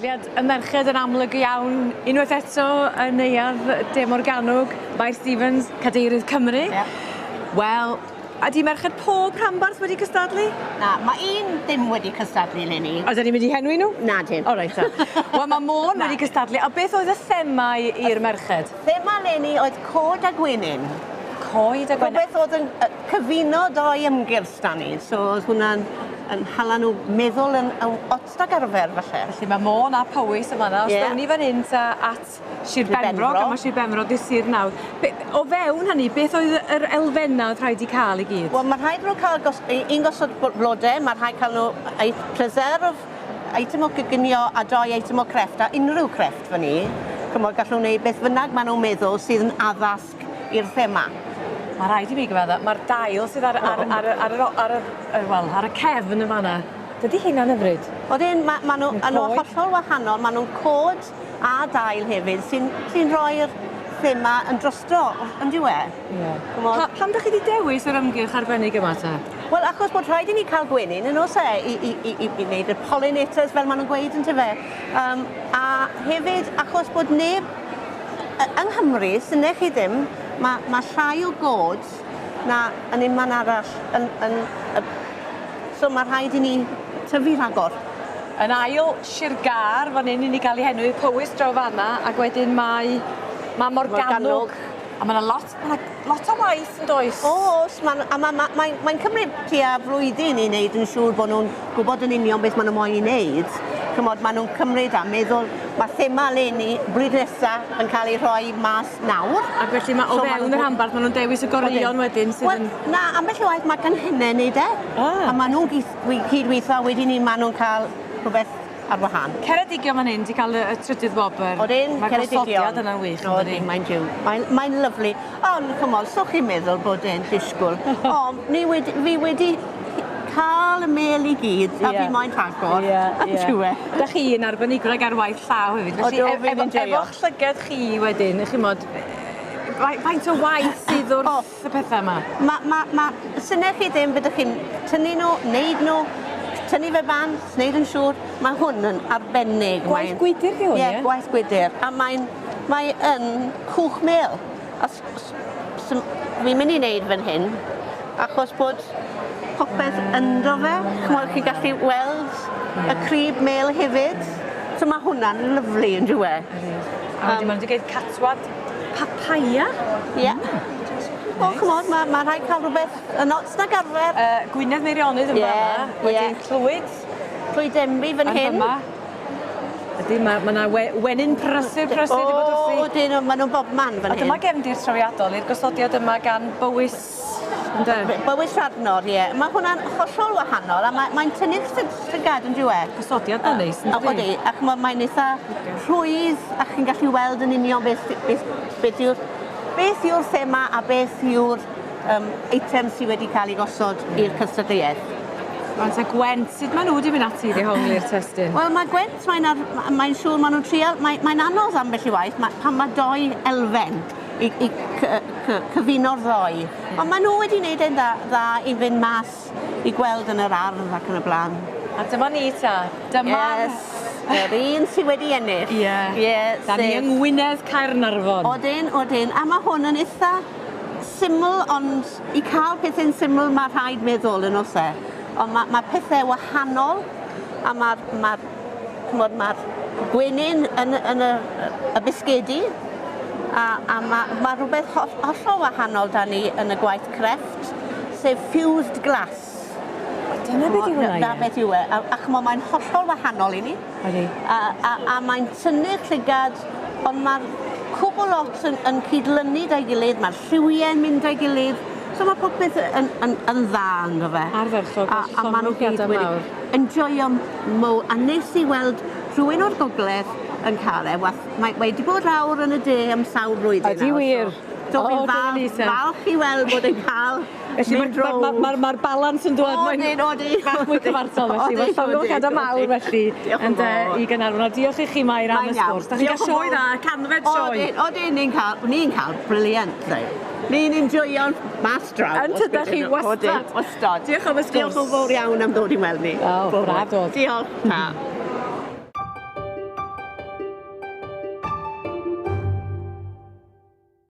Cystadliad y merched yn amlwg iawn unwaith eto yn Neuadd De Morgannwg, Mair Stephens, Cadeirydd Cymru. Ie. Wel, ydi merched pob rhanbarth wedi cystadlu? Na, ma' un ddim wedi cystadlu eleni. Oedden ni'n mynd i henwi nhw? Na dim. O reit te. Wel ma' Môn wedi cystadlu a beth oedd y themâu i'r merched? Thema eleni oedd cod a gwenyn. Coed a gwenyn. Rhywbeth oedd yn yy cyfuno dou ymgyrch 'da ni, so oedd hwnna'n yn hala nhw meddwl yn yn ot nag arfer falle. Felly ma' Môn a Powys yn fan 'na. Os down ni fan 'yn ta at Sir Benfro gan ma' Sir Benfro 'di'r sir nawdd. Be- o fewn hynny beth oedd yr elfenne o'dd rhaid 'u ca'l i gyd? Wel ma' rhaid nhw ca'l gos- u- un gosod blode, ma' rhaid ca'l nhw eu preserve, eitem o goginio a dou eitem o crefft a unrhyw crefft fyn 'ny. Ch'mod gall nhw wneud beth bynnag ma' nhw'n meddwl sydd yn addas i'r thema. Ma' raid i fi gyfadde ma'r dail sydd ar ar ar y ar yr o- ar y yy wel ar y cefn yn fan 'na dydi heina'n hyfryd? Odyn ma' ma' n'w ma' n'w hollol wahanol ma' nw'n cod a dail hefyd sy'n sy'n rhoi'r thema yn drosto on'd yw e? Ie. Ch'mod? Pa- pam 'dach chi 'di dewis yr ymgyrch arbennig yma te? Wel achos bod rhaid i ni ca'l gwenyn yn o's e i i i i i neud y pollinators fel ma' nw'n gweud yntyfe? Yym a hefyd achos bod neb yng Nghymru, synnech chi ddim, mae, mae llai o gods na yn unman arall yn, yn, y, so mae rhaid i ni tyfu rhagor. Yn ail, Sir Gâr, fan hyn i ni gael ei henwi, Powys draw fan'na, ac wedyn mae, mae Morgannwg. Morgannwg. A mae 'na lot, ma' 'na lot o waith yn does? Oes, ma'n, a ma' ma' mae'n mae'n cymryd tua flwyddyn i wneud yn siŵr bod nhw'n gwybod yn union beth maen nhw moyn i wneud. Chymod, maen nhw'n cymryd a meddwl, mae thema eleni, blwyddyn nesa, yn cael ei rhoi mas nawr. Ac felly ma' o So ma' fewn nhw'n y rhanbarth ma' nhw'n dewis y goreuon wedyn sydd Wel, yn... na, ambell i waith mae canghennau'n neud e. Ah. A maen nhw'n cydweithio, wedyn 'ny maen nhw'n cael rhywbeth ar wahân. Ceredigion fan hyn 'di cael y, y trydydd wobr. Odyn, Mae'r Ceredigion. gosodiad yna'n wych yn dydi? Odyn, mae'n jiw. Mae'n mae'n lyfli. Ond, ch'mod, so chi'n meddwl bod e'n disgwyl. Ond ni wedi, fi wedi cael y mel i gyd, a fi moyn rhagor. Ie, ie. On'd yw e? 'Dach chi'n arbenigwraig ar waith llaw hefyd, felly Odw, fi'n enjoio. efo'ch llyged chi wedyn, chi'mod, faint o waith sydd wrth O. y pethe 'ma? Ma' ma' ma' syniad chi ddim byddwch chi'n tynnu nhw, neud nhw, tynnu fe bant, neud yn siŵr. Mae hwn yn arbennig. Gwaith gwydr 'di hwn, ie? Ie, gwaith gwydr. A mae'n mae yn cwch mel. A fi'n mynd i neud fan hyn, achos bod popeth ynddo fe. Ch'mod, chi'n gallu weld y crib mel hefyd. So ma' hwnna'n lyfli on'd yw e? Ydi. A wedyn ma' n'w 'di gweud catwad papaya. Ie. O ch'mod ma' ma' rhaid ca'l rwbeth yn ots nag arfer. Gwynedd Meirionnydd yn fama. Ie. Wedyn Clwyd. Clwyd Denbigh fan Yn hyn. fyma. Ydi ma' ma' 'na we- wenyn prysur prysur 'di bod wrthi. O ydyn ma' nw'n bobman fan hyn. A dyma gefndir trawiadol i'r gosodiad yma gan Bowys ynde? Bowys Radnor ie. Ma' hwnna'n hollol wahanol a ma' mae'n tynnu'r llygad on'd yw e? Gosodiad da neis yndydi? Odi a ch'mo' mae'n itha rhwydd a chi'n gallu weld yn union beth beth beth yw'r beth yw'r thema a beth yw'r yym eitem sy wedi cael ei gosod i'r cystadleuaeth. Rwan te Gwent, sut ma' nhw wedi mynd ati i ddehongli'r testun? Wel ma' Gwent mae'n ar- mae'n siŵr ma' nhw'n trial mae mae'n anodd ambell i waith ma' pan ma' dou elfen i i cyfuno'r ddou. Ond ma' nhw wedi neud e'n dda dda i fynd mas i gweld yn yr ardd ac yn y bla'n. A dyma ni ta. Dyma'r... Yes. Yr un sy wedi ennill. Ie. Ie. Da ni yng Ngwynedd Caernarfon. Odyn, odyn. A ma' hwn yn itha syml ond i cael pethe'n syml ma' rhaid meddwl yn o's e? Ond ma' ma' pethe wahanol a ma'r ma'r ch'mod ma'r gwenyn yn yn y y bisgedi a a ma' ma' rhywbeth hollol wahanol 'da ni yn y gwaith crefft sef fused glass. Dyna beth yw hwnna ie? 'Na beth yw e. A a ch'mo' mae'n hollol wahanol i ni. Ydi. A a a mae'n tynnu'r llygad ond ma'r cwbwl lot yn yn cydlynu 'da'i gilydd ma'r lliwie'n mynd 'da'i gilydd so ma' popeth yn yn yn dda ynddo fe. Ardderchog. A a ma' n'w gyd wedi enjoio mowr a neis i weld rhywun o'r gogledd yn ca'l e wath mae mae 'di bod lawr yn y de am sawl blwyddyn nawr. Ydi wir? So fi'n falch falch i weld bod e'n ca'l Felly ma'r ma' ma'r ma'r balans yn dwad mae'n Odyn odi. Bach mwy cyfartal felly. Wel llongyfarchiada mawr felly ynde i Gaernarfon a diolch i chi Mair am y sgwrs. 'Dach chi'n ga'l sioe dda, canfed sioe. Odyn odyn ni'n ca'l ni'n ca'l brilliant Ni'n enjoio'n mas draw. Yn tydach chi wastad. Odyn wastad. Diolch am y sgwrs. Diolch yn fowr iawn am ddod i weld ni. O braf dod. Diolch. Ta.